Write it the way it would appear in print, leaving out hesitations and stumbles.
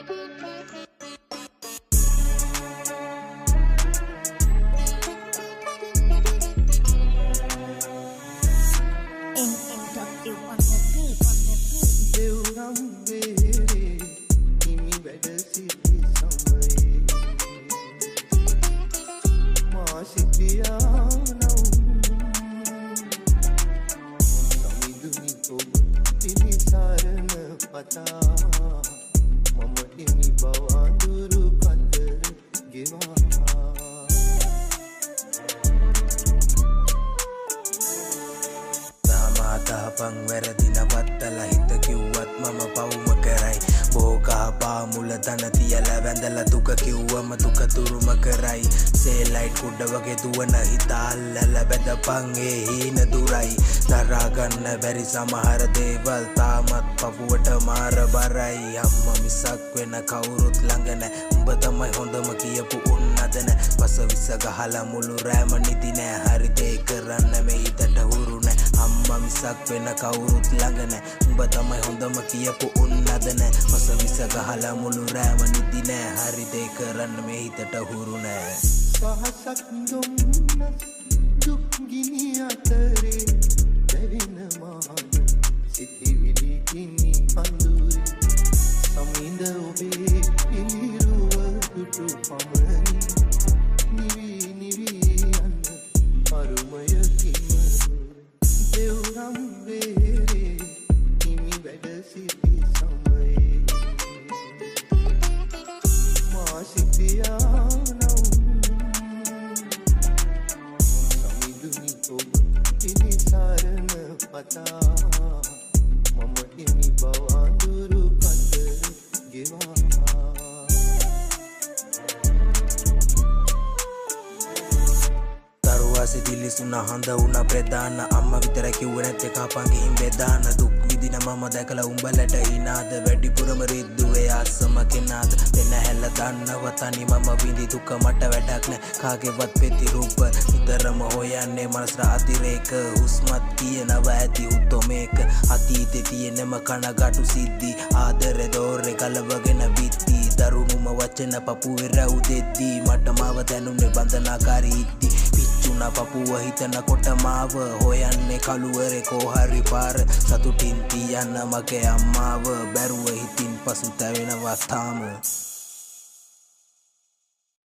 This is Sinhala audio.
NNW on the beat, on the beat. දෙව්රම් වේරේ හිමි වැඩ සිටි සමයේ මා සිටියා නම් සමිඳුනි ඔබ පිළිසරණ පතා මම හිමි බව අඳුරු කතර ගෙවා. තාපං වැරදි නවත්තලා හිත කිව්වත් මම පවුම කරයි. බෝකහපා මුල තන තියලා වැඳලා දුක කිව්වම දුක තුරුම කරයි. සේලයිට් කුඩ වගේ දුවන හිත අල්ලලා බැදපන් ඒ හීන දුරයි. දරා ගන්න බැරි සමහර දේවල් තාමත් පපුවට මාර බරයි. අම්මා මිසක් වෙන කවුරුත් ළඟ නෑ, උඹ තමයි හොඳම කියපු උන් අද නෑ. පස විස ගහලා මුළු රෑම නිදි නෑ, හරි දේ කරන්න මේ හිතට හුරු නෑ. අම්මා මිසක් වෙන කවුරුත් ළඟ නෑ, උඹ තමයි හොඳම කියපු උන් අද නෑ. පස විස ගහලා මුළු රෑම නිදි නෑ, හරි දේ කරන්න මේ හිතට හුරු නෑ. සහසක් දුම්නස් දුක් ගිනි අතරේ දැවෙන මහන සිතිවිලි ගිනි අඳුරේ සමිඳ ඔබේ පිළිරුව දුටු පමණි නිවි නිවි යන අරුමය කිම දෙව්රම් වේරේ හිමි වැඩ සිටි සමයේ මා සිටියා නම් සමිඳුනි ඔබ පිළිසරණ පතා මම හිමි බව අඳුරු කතර ගෙවා. තරුවා සිතිලිසුන හඳ වුණ ප්‍රධාන අම්මා විතර කිව්වේ නැත්තේ කාපන් ගිහින් බෙදාන. දුක් විඳින මම දැකලා උඹලට හිනාද, වැඩිපුරම රිද්දුවේ ආසම කෙනාද. දෙන හැල්ල දන්නව තනි මම විඳි දුක මට වැඩක් නෑ කාගේවත් ප්‍රතිරූප. නිතරම හොයන්නේ මනසට අතිරේක, හුස්මත් කියනව ඇති උතොමේක. අතීතේ තියෙනම කනගාටු සිද්ධි, ආදරේ දෝරේ කලවගෙන බිත්ති. දරුණුම වචන පපුවේ රැව් දෙද්දි මට මාව දැනුනේ බන්ධනාකාරී ඉද්දි. පිච්චුණ පපුව හිතනකොට මාව හොයන්නේ කළුවරේ කෝහරි පාර. සතුටින් තියන්න මගේ අම්මාව බැරුව හිතින් පසුතැවෙනවා තාම.